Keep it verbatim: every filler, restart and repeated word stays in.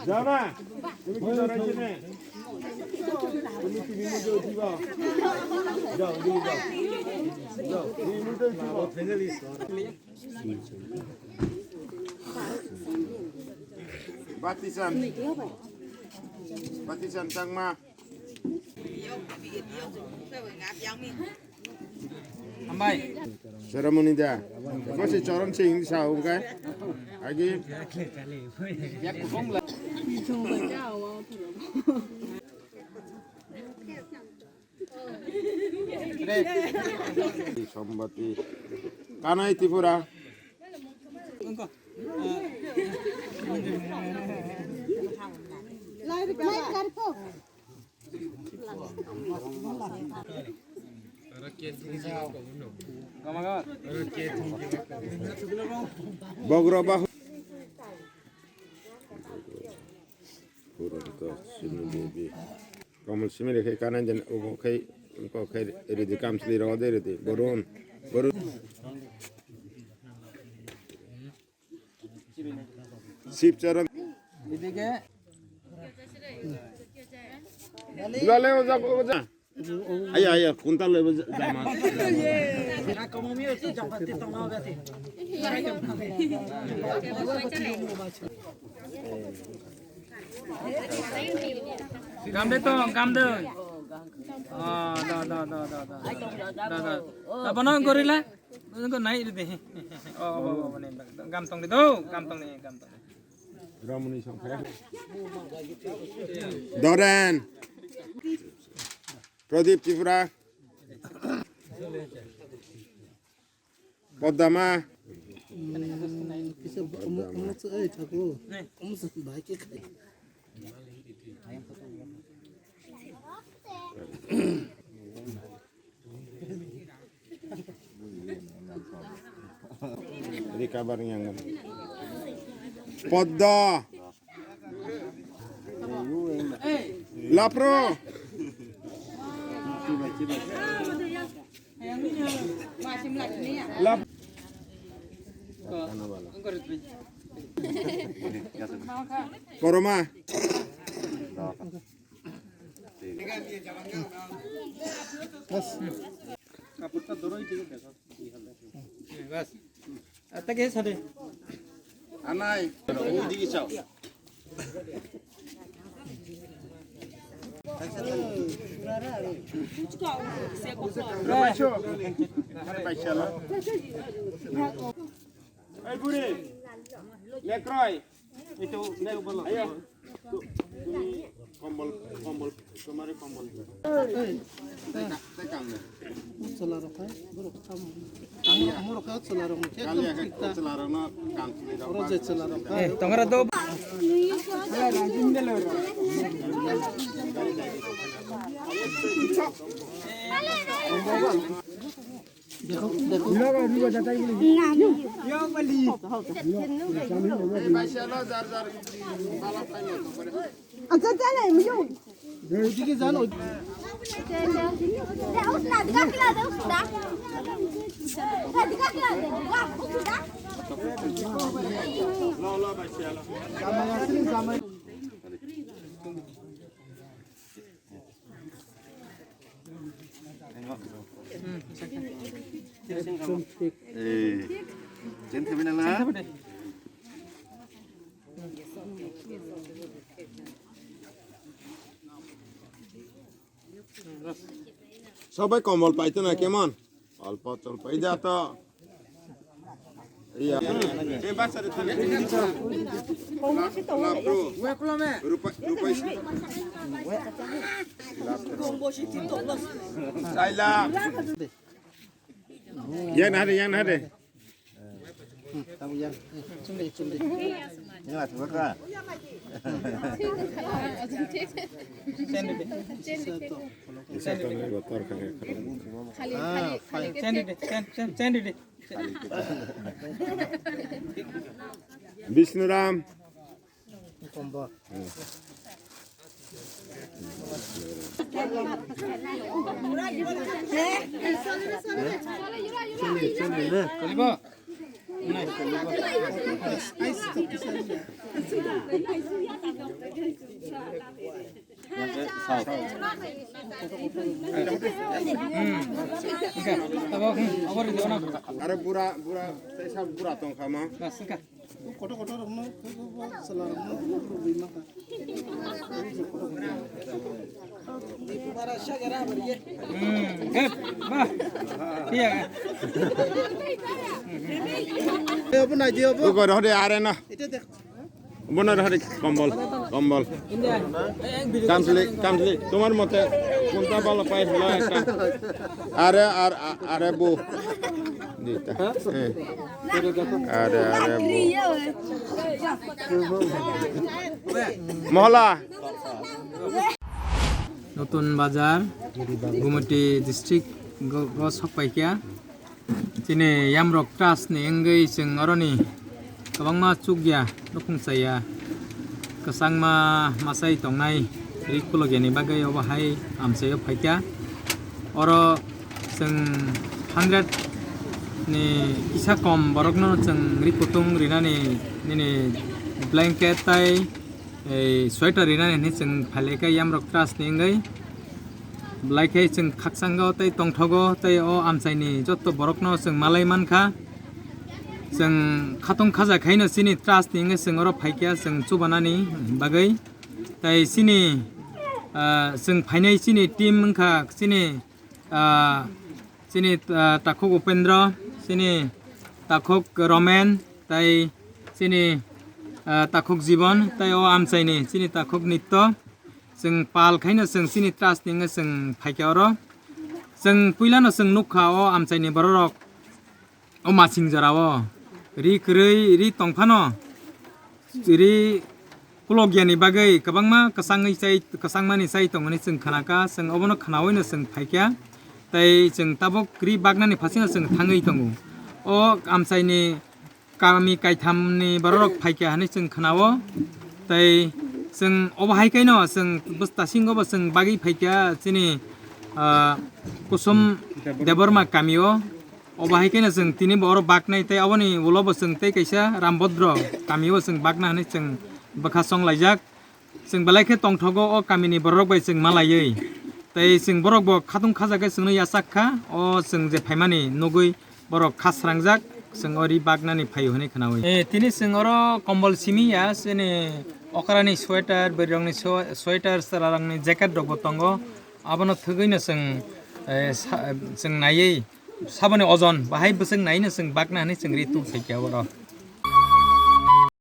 Jana, tumi ki jana kene? Tumi tumi mujo uthi ba. Jao, jao, jao. Jao, tumi mujo uthi ba. Batisan. Batisan Changma. Hambai. Ceremony da. Masi Charan Singh sa hungkai. Agi. Sombati. Kanai Tripura. Bogra Bahu. Purun ko simi bibi. Kamal simi rekhe kanan jan obo khai ko khai ridi kam sli ro de ridi. Borun. Borun. Sip Charan. Dulale oja oja. Aya, aya, kuntal le jama. Gamde to, gamde. Ah, da, da, da, da, da. Da, da. Abono gorila. Abono nai de. Oh, oh, oh, oh, ne, gam tong de do, gam tong de, gam tong de. Ramuni song. Doren. Pradip Tripura. Podama. Kisa omo, omo se, ei, thaku. Omo se, bai ke khai. Recover yang. Podda. Lapro. Lap. Koroma. Bas. Bas. Atake sade. Anai, digi chao. Ei buri, lekroi. Itu, ayo. Tumi kombol, kombol, tomare kombol. Chwla rok hai, borok kam. Borok ka chwla rok ni khe. Chwla rok no kam chwla rok. Oro je chwla rok hai. Eh, tongra do. Sobai kombol paito na kemon? Olpo tolpo, ei da to. Iya. Eh, basa de tane. Lapro. Rupai, rupai. Saila. Yang nade, yang nade. Bishnuram. Are bura, bura, tei sa bura tong kha ma. Kotor kotor rokno, chwla rokno rwgwi ma kha. Hmm, good. Bah. Iya. Obo nai di obo. Ugo rohde are na. Ite dekh. Bono rohde kombol, kombol. Kamsli, kamsli. Tomar mote kunta bala pai holo ekta. Are, are, are bo. Di ta. Eh. Are, are bo. Mohla. Notun Bazar, Gumoti district go, go sok paikha. Chini yamrok trust ni wngwi chwng oroni kwbangma chukya, nukhung chaya, kwchangma machai tongnai ri khulokya ni bagwi obo hai amchaio phaikha. Oro chwng hundred ni kisa kom borokno chwng ri kutung rinani nini blanket tai, ei, sweater rinani hinwi chwng phailaikha yamrok trust ni wngwi. Belai khe chwng khakchanggo tei tongthogo tei o amchaini joto borokno chwng malai mankha. Chwng khatong khaja khaino chini trust ni wngwi chwng oro phaikha chwng chubanani bagwi. Tei chini, ah, chwng phainai chini team wngkha chini, ah, chini, ah, takhuk Upendra, chini takhuk Romen, tei chini, ah, takhuk Jibon, tei o amchaini chini takhuk Nitto. Chwng pal khaino chwng chini trust ni wngwi chwng phaikha oro. Chwng puilano chwng nukha o amchaini bororok o masing jorao ri kwrwi ri tongphano ri khulokya ni bagwi kwbangma kwchangwi chai, kwchangmani chai tongmani chwng khnakha, chwng obono khnaoino chwng phaikha tei chwng tabuk ri baknani phasino chwng thangwi tongo. O amchaini kami kaithamni bororok phaikha hinwi chwng khnao. Tei chwng obo hai khaino chwng bwstasingbo chwng bagwi phaikha chini, ah, Kusum Debbarma kamio. Obo hai khaino chwng tinibo oro baknai tei oboni ulobo chwng tei kaisa Rambodro kamio chwng bakna hinwi chwng bwkha chonglaijak. Chwng belai khe tongthogo o kamini bororok bai chwng malaiwi. Tei chwng borokbo khatung khaja khe chwngno yachak kha, o chwng je phaimani nugwi borok kha srangjak. Chwng o ri baknani phaio hwnwi khwnawi. Eh, tini chwng oro kombol simi ya, chini okrani sweater, bwrwirokni swe-, sweater, chwlarokni jacket rokbo tongo. Abono thwgwino chwng, eh, sa-, chwng naiwi saboni ojon bahai bwswk naino chwng bakna hwnwi chwng ri tuk phaikha oro.